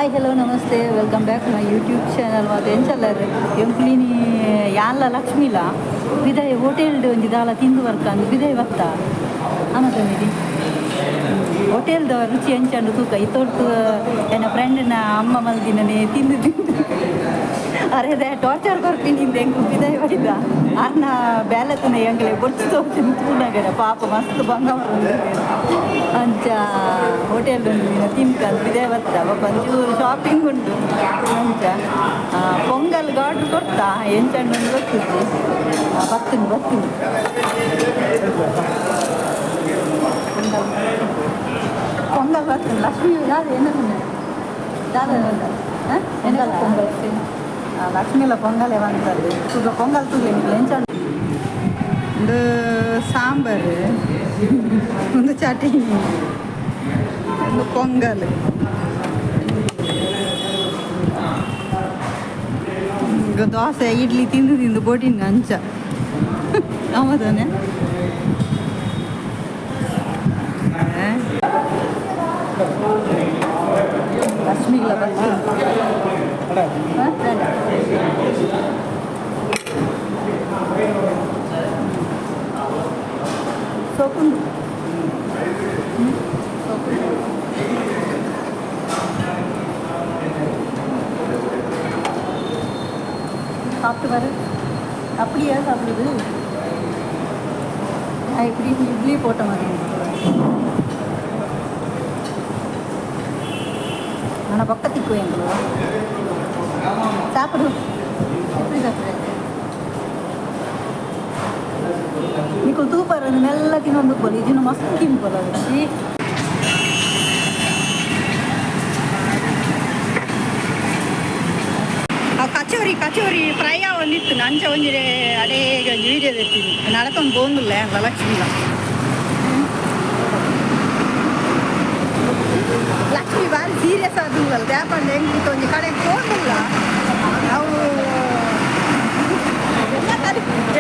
Hi, hello, namaste, welcome back my YouTube channel. ಮತ್ತು ಎಂಚಲ್ಲರ್ ಎಂಕ್ಲಿನಿ ಯಾನ್ಲ ಲಕ್ಷ್ಮೀಲ ಬಿದಾಯ ಹೋಟೆಲ್ಡ್ ಒಂಜಿ ದಾಲ ತಿಂದು ಬರ್ಕಂದು ಬಿದಾಯ ಬತ್ತ ಅನತಮಿದಿ ಹೋಟೆಲ್ದ ರುಚಿ ಎಂಚಂಡು ತೂಕ ಇತ್ತೊಟ್ಟು ಎನ್ನ ಫ್ರೆಂಡ್ನ ಅಮ್ಮ ಮಲ್ದಿನನೆ ತಿಂದು ತಿಂದು ಅರೆ ಟಾರ್ಚರ್ ಕೊರ್ಪಿನಿಂದ ಎಂಕು ಬಿದಾಯ ಬೈದ ಅನ್ನ ಬೇಲೆತನ ಎಂಗ್ಲೆ ಬೊರ್ಚು ತೋರ್ತೀನಿ ತೂನಗರ ಪಾಪ ಮಸ್ತ್ ಬಂಗ ಅಂಚ ಹೋಟೆಲ್ ಉಂಡು ದಿನ ತಿನ್ಕಂದು ಬಿದಾಯ ಬತ್ತ ಬೊಕ ಒಂಚೂರು ಶಾಪಿಂಗ್ ಉಂಡು. ಅಂಚ ಪೊಂಗಲ್ ಆರ್ಡ್ರ್ ಕೊರ್ತಾ ಎಂಚಂಡು ಗೊತ್ತಿತ್ತು ಬತ್ತುಂಡು ಬತ್ತುಂಡು ಪೊಂಗಲ್ ಪೊಂಗಲ್ ಬತ್ತುಂಡು. ಲಕ್ಷ್ಮೀ ದಾದ ಏನ ದಾದ ಪೊಂಗಲ್ ಪೊಂಗಲ್. ಲಕ್ಷ್ಮೀಲ ಪೊಂಗಲೇ ಬಂತಲ್ಲಿ ತೂಗ ಪೊಂಗಲ್ ತೂಲೆ ನಿಕ್ಲೆ ಎಂಚ. ಒಂದು ಸಾಂಬಾರು, ಒಂದು ಚಟ್ನಿ, ಒಂದು ಪೊಂಗಲ್. ಈಗ ದೋಸೆ ಇಡ್ಲಿ ತಿಂದು ತಿಂದು ಬೋಟಿನ ಅಂಚ ಅವದಾನೆ. ಲಕ್ಷ್ಮಿಗಳ ಬಸ್ ಬೇಡ. ಸೋಪುಂಡು ಸೋಪುಂಡು. சாப்பிட்டு பாரு. அப்படியா சாப்பிடுது? நான் இப்படி இட்லி போட்ட மாதிரி. ஆனால் பக்கத்துக்கு எங்களோ சாப்பிடு. எப்படி சாப்பிடுற? నీకు ತೂಪರ ಮೆಲ್ಲ ತಿನ್ನೊಂದು ಪೋಲಿ ಇದನ್ನು ಮಸ್ತ್ ತಿನ್ಪೊಲ. ಕಚೋರಿ ಕಚೋರಿ ಫ್ರೈ ಆವೊಂದಿತ್ತು. ಅಂಚ ಒಂಜಿ ಅಡೇ ಒಂಜಿ ವೀಡಿಯೋ ತೆತ್ತೀನಿ. ನಡಕೊಂದು ಪೋಂದುಲ್ಲ ಲಕ್ಷ್ಮೀಲ. ಲಕ್ಷ್ಮಿ ಬಾರಿ ಸೀರಿಯಸ್ ಆದುಲ್ಲಲ್ಲ ದ್ಯಾಪಂಡ ಎಂಕ್ ಒಂಜಿ ಕಡೆಗೆ ಪೋಂದುಲ್ಲ ಅವು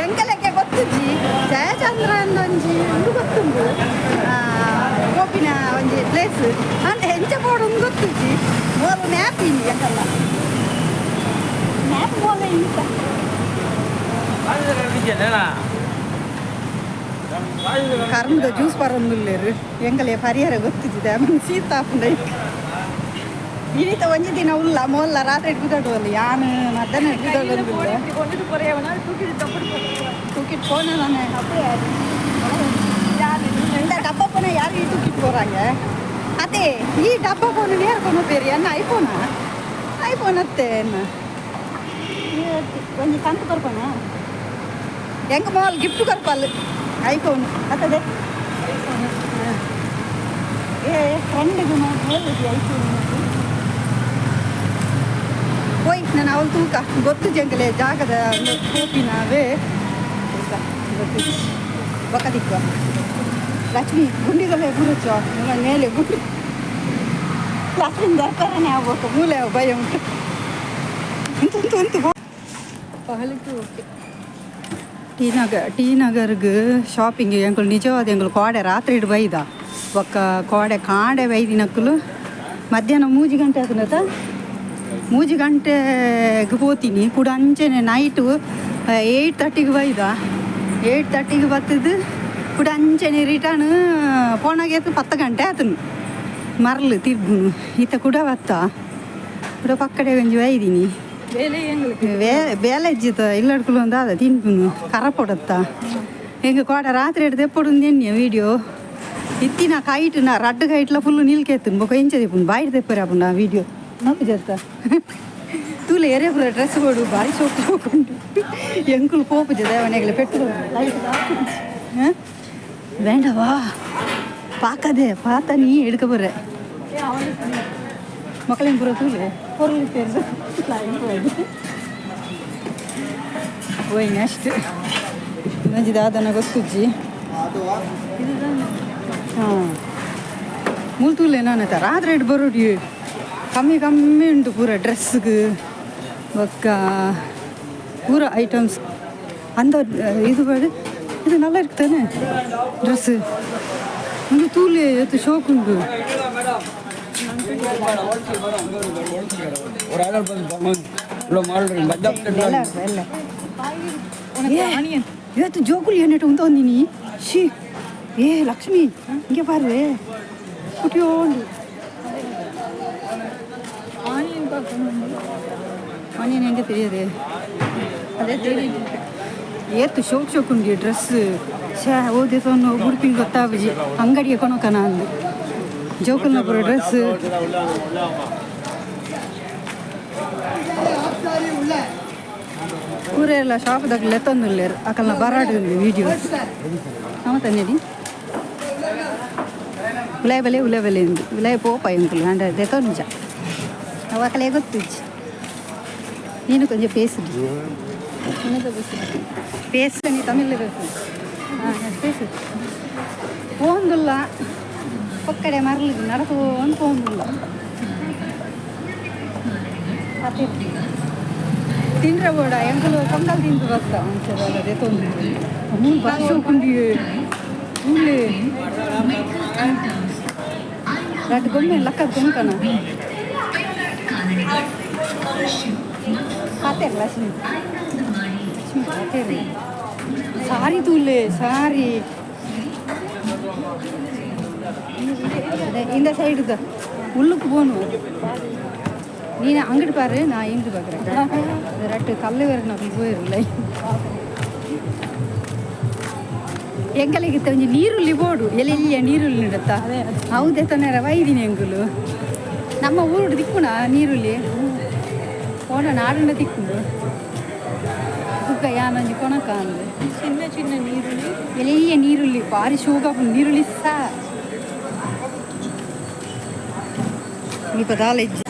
ಎಂಕಲೆಗೆ ಗೊತ್ತುಜ್ಜಿ. ಜಯಚಂದ್ರ ಒಂಜಿ ಉಂದು ಗೊತ್ತುಂಡು ಪೋಪಿನ ಒಂಜಿ ಪ್ಲೇಸ್ ಅಂಡ ಎಂಚ ಪೋಡು ಗೊತ್ತುಜ್ಜಿ. ಮೋಲು ಮ್ಯಾಪ್ ಇನಿ ಎಂಕಲ್ಲ ಮ್ಯಾಪ್ ಮೋಲ ಇಂತ. ಕರ್ಮದ ಜ್ಯೂಸ್ ಪರೊಂದುಲ್ಲೆರ್ ಎಂಕಲೆ ಪರಿಹಾರ ಗೊತ್ತಿದ್ದೆ ಆಮೇಲೆ ಶೀತ ಆಪುಂಡ. ಇನಿತ ಒಂಜಿ ದಿನ ಉಲ್ಲ ಮೋಲ್ಲ ರಾತ್ರಿ ಕುದಡುವಲ್ಲ ಯಾನ್ ಮಧ್ಯಾಹ್ನ ಕುದಡೊಂದುಲ್ಲ. கொண்டுட்டு போறேன், தூக்கிட்டு தப்பு. தூக்கிட்டு போனா தானே. இந்த டப்பா போனா யாரையும் தூக்கிட்டு போறாங்க? ಅದೇ ಈ ಡಬ್ಬ ಫೋನ್ ನೇರ ಕೊನೊಪೇರಿ ಅನ್ನ ಐಫೋನಾ ಐಫೋನ್ ಅತ್ತೆ ಎನ್ನ ಒಂಜಿ ಕಂತು ಕೊರ್ಪಣ ಎಂಕ್ ಮಾಲ್ ಗಿಫ್ಟ್ ಕೊರ್ಪಲ್ ಐಫೋನ್ ಅತ್ತದೆ. ಏ ಫ್ರೆಂಡ್ಗೆ ಐಫೋನ್ ಹೋಯ್ ನಾನು ಅವಳು ತೂಕ ಗೊತ್ತು ಜಂಗಲೆ ಜಾಗದ ಪೋಪಿನವೇ ತೂಕ ಗೊತ್ತು ಬೊಕ ದಿಕ್ಕ. ಲಕ್ಷ್ಮಿ ಗುಂಡಿದಲ್ಲೇ ಗುರುಚೋ ಮೇಲೆ ಗುಂಡಿ ಲಕ್ಷ್ಮಿ ದರ್ಪರನೇ ಆಗ್ಬೇಕು ಮೂಲೆ ಭಯ ಉಂಟು ಉಂಟು ಉಂಟು ಉಂಟು. பகலுக்கு ஓகே. ಟಿ ನಗರ್ ಟಿ ನಗರ್ಗ್ ಶಾಪಿಂಗ್ ಎಂಕುಲು ನಿಜವಾದ ಎಂಕುಲು ಕೋಡೆ ರಾತ್ರಿ ಬೈದ ಒಕ್ಕ ಕೋಡೆ ಕಾಡೆ ಬೈದಿನಕ್ಕುಲು ಮಧ್ಯಾಹ್ನ 3 ಗಂಟೆ ಆತನತ 3 ಗಂಟೆಗೆ ಪೋತೀನಿ ಕೂಡ ಅಂಚೆನೆ ನೈಟು 8:30ಗೆ ಬೈದ. 8:30ಗೆ ಬತ್ತದು ಕೂಡ ಅಂಚೆನೆ ರಿಟರ್ನ್ ಪೋನಾಗ 10 ಗಂಟೆ ಆತನು ಮರಲು ತಿರ್ಗುನು. ಈತ ಕೂಡ ಬತ್ತ ಕೂಡ ಪಕ್ಕಡೆ ಒಂಜಿ ಬೈದಿನಿ. வேலை எங்களுக்கு ವೇ ಬೇಲೆ ಇಜ್ಜಿತ ಇಲ್ಲಡ್ಕುಲು ಒಂದು ಅದ ತಿನ್ಪುನು ಕರ ಪೊಡತ್ತ ಎಂಕ್ ಕೋಡೆ ರಾತ್ರಿ ಎಡ್ದು ಎಪ್ಪೊಡು ಎನ್ನಿಯ ವೀಡಿಯೋ ಇತ್ತಿನ ಕೈಟ್ ನಾ ರಡ್ಡ್ ಕೈಟ್ಲ ಫುಲ್ ನಿಲ್ಕೆತ್ತುನು. ಬೊಕ ಎಂಚ ದೆಪ್ಪುನು ಬಾಯಿಡ್ ದೆಪ್ಪರೆ ಆಪುಂಡು ಆ ವೀಡಿಯೋ ನಮ್ದು ಜತ್ತ ತೂಲೆ ಎರೆ ಪೂರ ಡ್ರೆಸ್ ಕೊಡು ಬಾರಿ ಸೋಕು ಸೋಕುಂಡು. ಎಂಕುಲು ಪೋಪುಜ ದೇವನೆಗ್ಲೆ ಪೆಟ್ಟು வேண்டவா பார்க்காதே பார்த்தா நீ எடுக்க போற. மக்களையும் பூரா தூளு பொருள் பேர் போய் ನೆಕ್ಸ್ಟ್ ಇನ್ನೊಂಜಿ ದಾದನ ಗೊತ್ತುಜ್ಜಿ. ಹಾಂ ಮೂಲು ತೂಲೆ ನಾನು ರಾತ್ರಿ ರೇಟ್ ಬರೋಡಿ ಕಮ್ಮಿ ಕಮ್ಮಿ ಉಂಟು ಪೂರ ಡ್ರೆಸ್ಗೆ ಬೊಕ್ಕ ಪೂರ ಐಟಮ್ಸ್ அந்த இது பாரு. இது நல்லா இருக்கு தானே ட்ரெஸ்ஸு? ಒಂದು ತೂಲೆ ಎತ್ತು ಶೋಕ್ ಉಂಟು. ஒரு ஆள் இவ்வளோ மாடல் ಎಲ್ಲ. உனக்கு ஆனியன். ಇವತ್ತು ಜೋಕುಲಿ ಏನಿಟ್ಟು ಉಂತೊಂದಿನಿ. She, ಏ ಲಕ್ಷ್ಮಿ, ಹಿಂಗೆ ಬಾರ್ವೆ ಕುಟಿಯೋಂಡು. ஆனியன் பார்க்கணும். ಆನಿಯನ್ ಹೆಂಗೆ ತಿಳಿಯದೆ? ಅದೇ ಏತು ಶೋಕ್ ಶೋಕ್ ಉಂಡಿ ಡ್ರೆಸ್. ಶಾ, ಓದೆ ಸೊನ್ನು ಉಡುಪಿ ಗೊತ್ತಾಬಜಿ ಅಂಗಡಿಗೆ ಕೊನಕನ ಅಂದು ಜೋಕುಲ್ನ ಪೂರ ಡ್ರೆಸ್. ಪೂರ ಎಲ್ಲ ಶಾಪ್ದಾಗ ಲೆತ್ತೊಂದುಲ್ಲೇರು. ಅಕಲ್ನ ಬರಾಡು ವೀಡಿಯೋ ನಮ ತನ್ನೇದಿ. ಉಲಾಯ್ ಬಲೆ, ಉಲಾಯ್ ಬಲೆ ಇಂದು ಉಲಾಯ್ ಪೋಪ ಎಂಕುಲು ಅಂಡ ದೆತ್ತೊಂಜ ಅವು ಅಕಲೆ ಗೊತ್ತುಜ್ಜಿ. ನೀನು ಕೊಂಚ பேசு. என்னத்தை பேசுறேன்? பேசு, நீ தமிழில் பேசு. ஆ, பேசு. போந்துள்ள ಪಕ್ಕಡೆ ಮರಳಿಗೆ ನಡಕೊಂಡು ಪೋಂದುಲ್ಲ. ಅತ್ತೆ ತಿಂದ್ರೆ ಬೋಡ. ಎಂಕುಲು ಪೊಂಗಲ್ ತಿಂದು ಬರ್ತಾ ಒಂದ್ಸಲ. ಅದೇ ತೊಂದು ಮೂರು ಭಾಷೆ ಉಂಡಿ ಉಳ್ಳೆ ರಡ್ಡು ಗೊಂಬೆ ಲಕ್ಕದ ಗೊಂಕನ ಪಾತೆರ್. ಲಕ್ಷ್ಮಿ, ಲಕ್ಷ್ಮಿ, ಪಾತೆರ್. ಸಾರಿ ತೂಲೆ, ಸಾರಿ. ಅದೇ இந்த சைடு தான் உள்ளுக்கு போகணும். நீ அங்கிட்டு பாரு, நான் இங்கிட்டு பார்க்குறேன். இந்த ரெட்டு கல்லு வேறு நான் போயிடல. ಎಂಕಲಿಗೆ ಒಂಜಿ ನೀರುಳ್ಳಿ ಬೋಡು ಎಲೆ ನೀರುಳ್ಳಿ ನಡತ್ತ ಹೌದೇ ತೊಂದರೆ ವೈದಿನಿ. ಎಂಕುಲು ನಮ್ಮ ಊರುಡು ತಿಕ್ಕುಣ ನೀರುಳ್ಳಿ போன நாடுண்ட ತಿಕ್ಕುಂಡು. ಬುಕ್ಕ ಯಾನೊಂಜಿ ಕೊಣಕ ಅಂದು. சின்ன சின்ன நீருள்ளி. ಎಲೆಯ ನೀರುಳ್ಳಿ ಭಾರಿ ಶೋಕಾಪುಂಡು ನೀರುಳ್ಳಿ. ಸಾ ಇಪ್ಪ ದಾಲ ಇಜ್ಜಿ.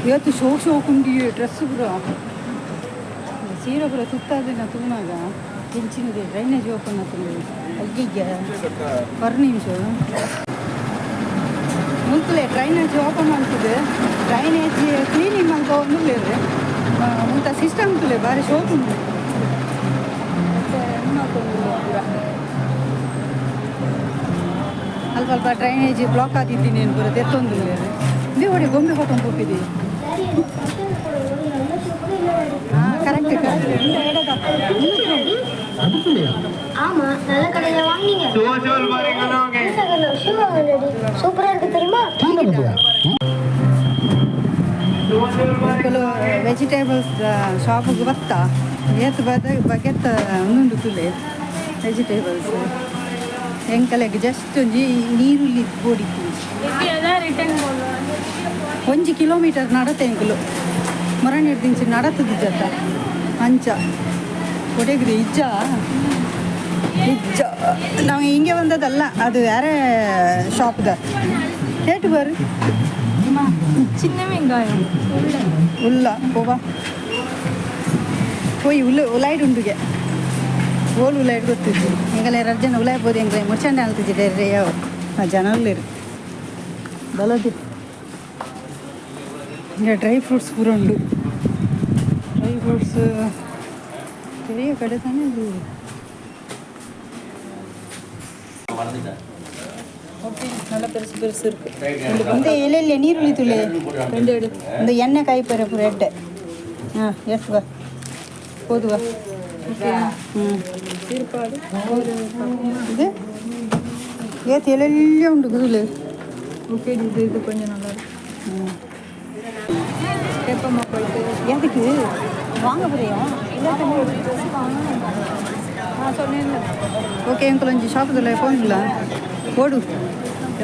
ಇವತ್ತು ಶೋಕ್ ಶೋಕ್ ಉಂಡಿ ಡ್ರೆಸ್ ಪೂರ, ಸೀರೆ ಪೂರ ತುತ್ತಾದಿನ ತೂನಾಗ ಎಂಚಿನದೆ. ಡ್ರೈನೇಜ್ ಓಪನ್ ಆಗ್ತದೆ. ಅಯ್ಯಯ್ಯ, ಪರ್ ನಿಮಿಷ ಮುಲ್ತಲೆ ಡ್ರೈನೇಜ್ ಓಪನ್ ಆಗ್ತದೆ. ಡ್ರೈನೇಜ್ ಕ್ಲೀನಿಂಗ್ ಮಲ್ತ ಒಂದುಲ್ಲೇರು. ಮುಲ್ತ ಸಿಸ್ಟಮ್ ತುಲೆ, ಭಾರಿ ಶೋಕ್ ಉಂಡು. ಮತ್ತೆ ಪೂರ ಅಲ್ಪ ಅಲ್ಪ ಡ್ರೈನೇಜ್ ಬ್ಲಾಕ್ ಆದಿದ್ದೀನಿ ಪೂರ ತೆತ್ತೊಂದುಲ್ಲೇರು. ಇದು ಹೊಡೆ ಗೊಂಬೆ ಹೊತ್ತೊಂದು ಪೋಪಿದೆ. ಹಾಂ, ಕರೆಕ್ಟ್ ಕರೆಕ್ಟ್. ஆமா, நல்ல கடையில வாங்குனீங்க. ஷூ வாங்கினடி, சூப்பரா இருக்கு தெரியுமா? ಕೆಲವು ವೆಜಿಟೇಬಲ್ಸ್ ಶಾಪಿಗೆ ಬತ್ತ ಏತ್ ಬದ ಬಗೆತ್ತ ಉಂಡು ತುಲೆ ವೆಜಿಟೇಬಲ್ಸ್. ಎಂಕಲೆಗ್ ಜಸ್ಟ್ ಒಂಜಿ ನೀರುಳ್ಳಿ ಬೋಡಿತ್ತು. அதான் ரிட்டர்ன் போடலாம். ಒಂಜಿ ಕಿಲೋಮೀಟರ್ ನಡತೆ ಎಂಕುಲು ಮೊರಣಿಡ್ದಿಂಚಿ ನಡತದ ಜತ್ತ ಅಂಚ ಕೊಡೆಗ್ರಿ. ಇಜ್ಜ ಇಜ್ಜ, ನಾವು ಹಿಂಗೆ ಬಂದದಲ್ಲ, ಅದು ಬೇರೆ ಶಾಪ್ದ. ಕೇಟು ಬಾರು. சின்ன வெங்காயம். ಉಲ್ಲ ಹೋವಾ ಹೋಯ್ ಉಲ್ಲ ಉಲಾಯ್ಡ್ ಉಂಡುಗೆ ಓಲ್ ಉಲಾಯ್ಡ್ ಗೊತ್ತಿದ್ದು. ಎಂಗಲೆ ಎರಡು ಜನ ಉಲಾಯ್ ಬೋದು. ಎಂಗ್ಲೆ ಮುರ್ಚಂಡೆ ಅಲ್ತಿದ್ದೆ ಯಾವ ಆ ಜನ ಉಲ್ಲೇರು ಬಲದಿ. ಹಿಂಗೆ ಡ್ರೈ ಫ್ರೂಟ್ಸ್ ಪೂರ ಉಂಡು. ಡ್ರೈ ಫ್ರೂಟ್ಸ್ பெரிய கடை தானே இது? ஓகே, நல்லா பெருசு பெருசு இருக்கு. இந்த இலையில நீருள்ளி துளி. ரெண்டு எடு. இந்த எண்ணெய் காய் பருப்பு ரெட்டு. ஆ, எடுத்து வா, போது வா. ஓகே. ம். சீர்பாடு. இது ஏத்து எல்லாம் உண்டு குதுலு. ஓகே, இது இது கொஞ்சம் நல்லா இருக்கு. கேட்போமா போயிட்டு? எதுக்கு வாங்க போறியா? இல்லை, ட்ரெஸ் வாங்கணும், நான் சொன்னேன்ல. ஓகே, ఎంకులు ಒಂಜಿ ಶಾಪುದಲ್ಲ ಪೋಂಗಿಲ್ಲ. ಓಡು.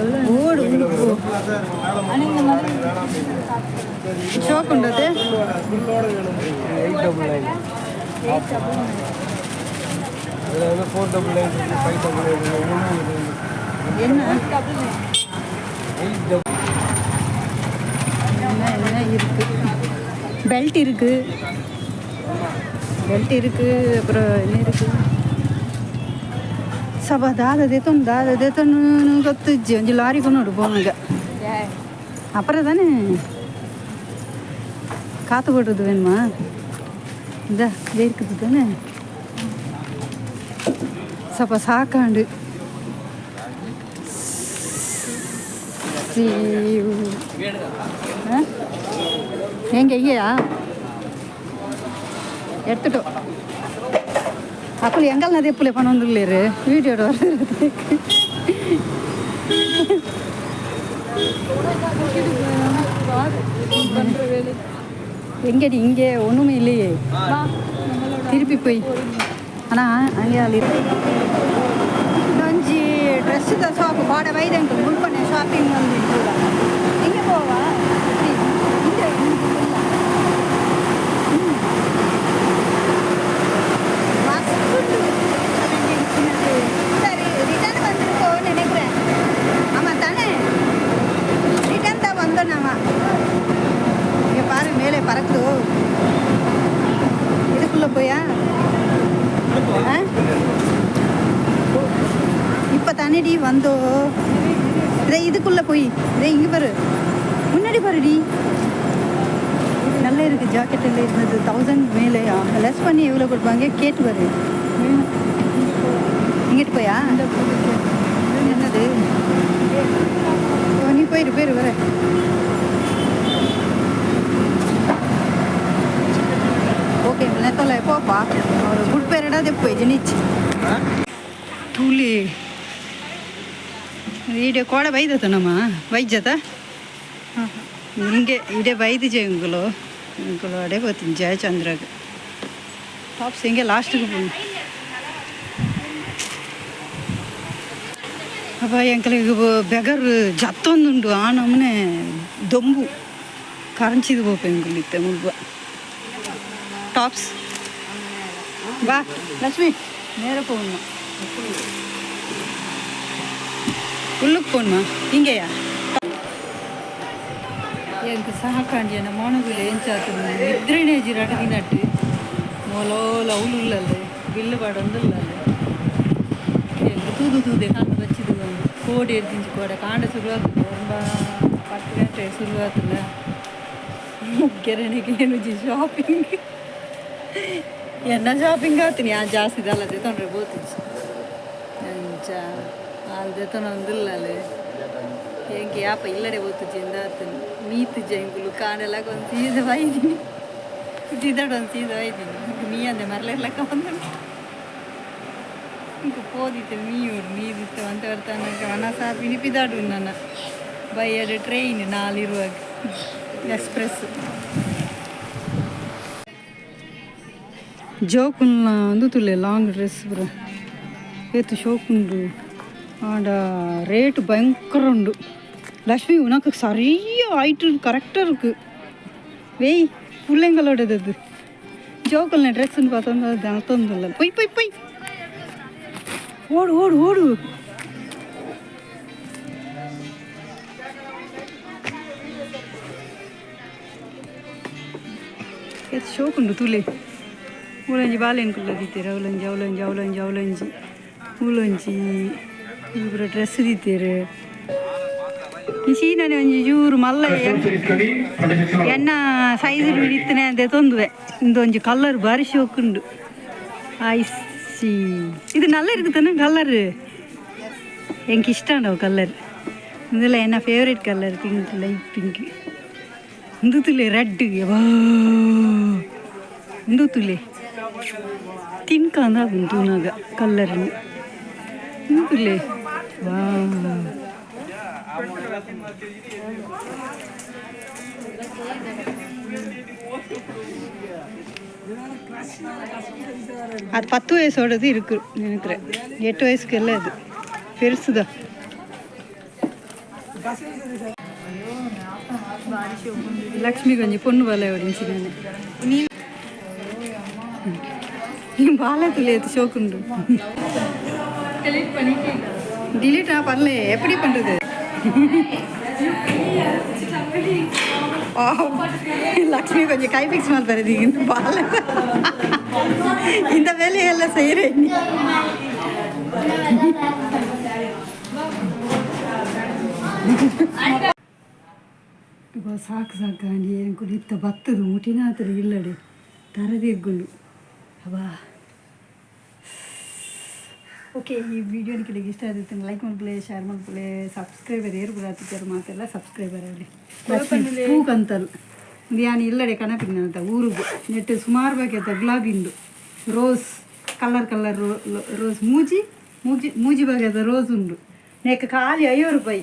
எவ்வளோ? ಓಡು, ಉಂಡು ಪೋ. ஆனால் இந்த மாதிரி ಶೋಕ್ ಉಂಡತೆ. 899. அதில் வந்து 499 இருக்குது, 599 ஒன்று. என்ன? 99. 8 என்ன என்ன இருக்கு? பெல்ட் இருக்கு, பெல்ட் இருக்கு. அப்புறம் என்ன இருக்கு? ಸಬ ದಾದ ದೇತೊಂದು ದಾದ ದೇತೊಂದು ಗೊತ್ತಿಜ್ಜಿ. ಒಂಜಿ ಲಾರಿ ಕೊನೋಡು ಪೋನಗ. அப்புறம் தானே காற்று போடுறது வேணுமா? இந்த இருக்குது தானே. சப்ப சாக்காண்டு எங்க ஐயா எடுத்துட்டோம். అప్పుడు ఎంగల్ నది ఎప్పుడు పని ఉండలేరు వీడియో எங்கடி இங்கே ஒன்றுமே இல்லையே. திருப்பி போய் ஆனால் அங்கே ಒಂಜಿ ಡ್ರೆಸ್ದ ಶಾಪ್ ಬಾಡ ಬೈದಂಕಲ್ ಮುಲ್ಪನೆ ಶಾಪಿಂಗ್ வந்து இங்கே போவா இங்கே சரி ரிட்டர்ன் வந்திருக்கோன்னு நினைக்கிறேன். ஆமாம் தானே, ரிட்டர்ன் தான் வந்தோம் நாம. இங்கே பாரு மேலே பறக்குதோ. இதுக்குள்ளே போயா? இப்போ தானேடி வந்தோ. இதே இதுக்குள்ளே போய் இதே இங்கே பாரு, முன்னாடி பாருடி. நல்லா இருக்குது ஜாக்கெட் எல்லாம் இருந்தது. 1000 மேலேயா லெஸ் பண்ணி எவ்வளோ கொடுப்பாங்க கேட்டு பாரு. இங்கிட்டு போயா? என்னது? நீ போயிரு போயிரு வர. ஓகே நேத்தல போப்பா ஒரு குட் பேரடா போய் ஜினிச்சு ತೂಲಿ ಈಡೆ ಕೋಡ ಬೈದತ ನಮ್ಮ ವೈದ್ಯತ ಹಿಂಗೆ ಇಡೆ ಬೈದು ಜಂಗುಲು ಇಂಗುಲು ಅಡೆ పోతుంది ಜಯಚಂದ್ರಗೆ ಟಾಪ್ಸ್ ಹಿಂಗೆ ಲಾಸ್ಟ್ಗೆ ಪೋ. ಅಪ್ಪ ಎಂಕಲಿಗೆ ಬೆಗರ್ ಜತ್ತೊಂದುಂಡು ಆ ನಮೂನೆ ದೊಂಬು ಕರಂಚಿದು ಪೋಪ ಎಂಕುಲು ಇತ್ತೆ ಮುಲ್ಪ ಟಾಪ್ಸ್. ಬಾ ಲಕ್ಷ್ಮಿ நேர போகணுமா? உள்ளுக்கு போகணுமா? இங்கேயா? எனக்கு ಸಾಕಾಂಡಿ ಮೋನಗುಲು ಏಂಚಾತು ನಿದ್ರೆನೇ ಜಿರಾಟ ದಿನಟ್ಟು ಮೊಲೋಲ ಅವಲುಲ್ಲಲ್ಲೆ ಬಿಲ್ಲು ಪಾಡೊಂದುಲ್ಲಲ್ಲೆ ಎಂಕ್ ತೂದು ತೂದೆ ಕಣ್ಣು ಬಚ್ಚಿದು ಕೋಡಿ ಎರ್ದಿಂಚಿ ಕೋಡೆ ಕಾಂಡ ಶುರುವಾತುಂಡು ಒಂಬ 10 ಗಂಟೆ ಶುರುವಾತುಲ್ಲ. ಮುಗ್ಗೆರಣಿಗೆ ಏನು ಶಾಪಿಂಗ್ ಎನ್ನ ಶಾಪಿಂಗ್ ಆತೀನಿ ಆ ಜಾಸ್ತಿ ದಲ್ಲ ತೊಂದರೆ ಬೋತಿಚ್ಚಿ ಅಂಚ ಅಲ್ದೆ ತೊಂದಿಲ್ಲಲೆ ಹೆಂಗೆ ಯಾಪ ಇಲ್ಲಡೆ ಬೋತುಜಿ ಎಂದಾತನು ಮೀತು ಜಂಗುಲು ಕಾಣೆಲ್ಲ ಒಂದು ಸೀದ ಬೈದೀನಿ ಸೀದಾಡು ಒಂದು ಸೀದ ಬೈದೀನಿ ಮೀ ಅಂದೆ ಮರಲೆರ್ಲಕ್ಕ ಬಂದು ಇಂಕ ಪೋದಿತ್ತೆ ಮೀಯೂರು ಮೀದಿತ್ತೆ ಅಂತ ಬರ್ತಾನೆ ಒಣ ಸಾಪಿನಿ ಪಿದಾಡು ನನ್ನ ಬೈಯಡು ಟ್ರೈನ್ ನಾಲಿರುವಾಗ ಎಕ್ಸ್ಪ್ರೆಸ್ ಜೋಕುಲ್ನ ಒಂದು ತುಲೆ ಲಾಂಗ್ ಡ್ರೆಸ್ ಪೂರ ಏತು ಶೋಕುಂಡು ಆಂಡ ರೇಟ್ பயங்கர உண்டு. லக்ஷ்மி உனக்கு சரியா ஹைட்டு கரெக்டாக இருக்கு. வெய் பிள்ளைங்களோடது அது ஜோக்குல்ன ட்ரெஸ்ஸுன்னு பார்த்தோம் தனத்தொந்தில்ல. போய் போய் போய் ஓடு ஓடு ஓடு. ಏತು ಶೋಕುಂಡು ತುಲೆ ಉಲಂಜಿ ಬಾಲೆನ್ ಕುಲ್ಲ ದೀತೆರ್ ಅವಲಂಜಿ ಅವಲಂಜಿ ಅವಲಂಜಿ ಅವಲಂಜಿ ಉಲಂಜಿ ಪೂರ ಡ್ರೆಸ್ ದೀತೆರ್. ಈ ಸೀನನೆ ಒಂಜಿ ಜೂರು ಮಲ್ಲ ಎನ್ನ ಸೈಜ್ ಇತ್ತನೆ ಅಂತ ತೊಂದುವೆ. ಇಂದೊಂಜಿ ಕಲರ್ ಬಾರಿ ಶೋಕುಂಡು. ಐಸಿ ಇದು நல்ல இருக்கு தானே கலரு. எனக்கு இஷ்டம் கலர். இதில் என்ன favourite colour pink, light pink. ಇಂದುತುಲೆ red ಯವಾ ಇಂದುತುಲೆ ತಿನ್ಕಂದ ಉಂಟು ಕಲ್ಲರ್ ಇಂದುತುಲೆ ವಾ. அது 10 வயசோடது இருக்கு நினைக்கிறேன். 8 வயசுக்கு இல்லை, அது பெருசுதான். ಲಕ್ಷ್ಮಿ ಕೊಂಜಿ ಪೊಣ್ಣು ಬಾಲೆ ಹೊಡಿಂಚಿದ್ದಾನೆ. ಬಾಲೆ ತುಳಿಯದು ಶೋಕುಂಡು. டிலீட்டா பண்ணல, எப்படி பண்ணுறது? லக்ஷ்மி கொஞ்சம் கை ஃபிக்ஸ் மாதிரி இந்த பால இந்த வேலையெல்லாம் செய்கிறேன். ಸಾಕು ಸಾಕಾಂಡಿ ಎಂಕುಲು ಇತ್ತ ಬತ್ತದು ಮುಟಿನಾತರು ಇಲ್ಲಡೆ ತರದಿರ್ಗುಂಡು ಅವಾ. ಓಕೆ, ಈ ವಿಡಿಯೋ ನಿಕಲೆಗ್ ಇಷ್ಟ ಆದಿತ್ತಂಡ ಲೈಕ್ ಮಲ್ಪುಲೆ, ಶೇರ್ ಮಲ್ಪುಲೆ. ಸಬ್ಸ್ಕ್ರೈಬರ್ ಏರು ಬರಾತಿದ್ದಾರೆ ಮಾತೆಲ್ಲ ಸಬ್ಸ್ಕ್ರೈಬರ್ ಆಗಲಿ. ಪೂ ಕಂತಲ್ ಯಾನ್ ಇಲ್ಲಡೆ ಕನಪಿನ ಊರುಗು ನೆಟ್ ಸುಮಾರು ಬಗೆತ ಗುಲಾಬಿಂದು, ರೋಸ್, ಕಲರ್ ಕಲರ್ ರೋಸ್, ಮೂಜಿ ಮೂಜಿ ಮೂಜಿ ಬಗೆದ ರೋಸ್ ಉಂಡು. ನೆಕ್ ಖಾಲಿ 50 ರೂಪಾಯಿ.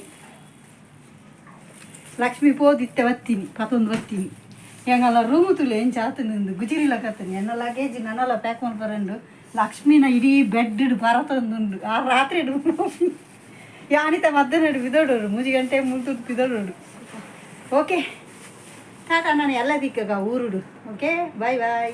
ಲಕ್ಷ್ಮಿ ಪೋದಿತ್ತೆ ಬತ್ತೀನಿ, ಪತೊಂದು ಬತ್ತೀನಿ. ಎಂಗಲ ರೂಮು ತುಲೆ ಎಂಚ ಆತನಿಂದು ಗುಜಿರಿಲ ಕತ್ತನಿ. ಎನ್ನ ಲಗೇಜ್ ನನಲ ಪ್ಯಾಕ್ ಮಲ್ಪರಂಡು. ಲಕ್ಷ್ಮಿನ ಇಡೀ ಬೆಡ್ ಬರತೊಂದುಂಡು. ಆ ರಾತ್ರಿ ಯಾನಿತ ಮಧ್ಯಾಹ್ನ ಬಿದೋಡೋಡು, 3 ಗಂಟೆ ಮುಲ್ತು ಬಿದೋಡೋಡು. ಓಕೆ, ಟಾಟಾ. ನಾನು ಎಲ್ಲ ದಿಕ್ಕಗ ಊರುಡು. Okay, bye bye.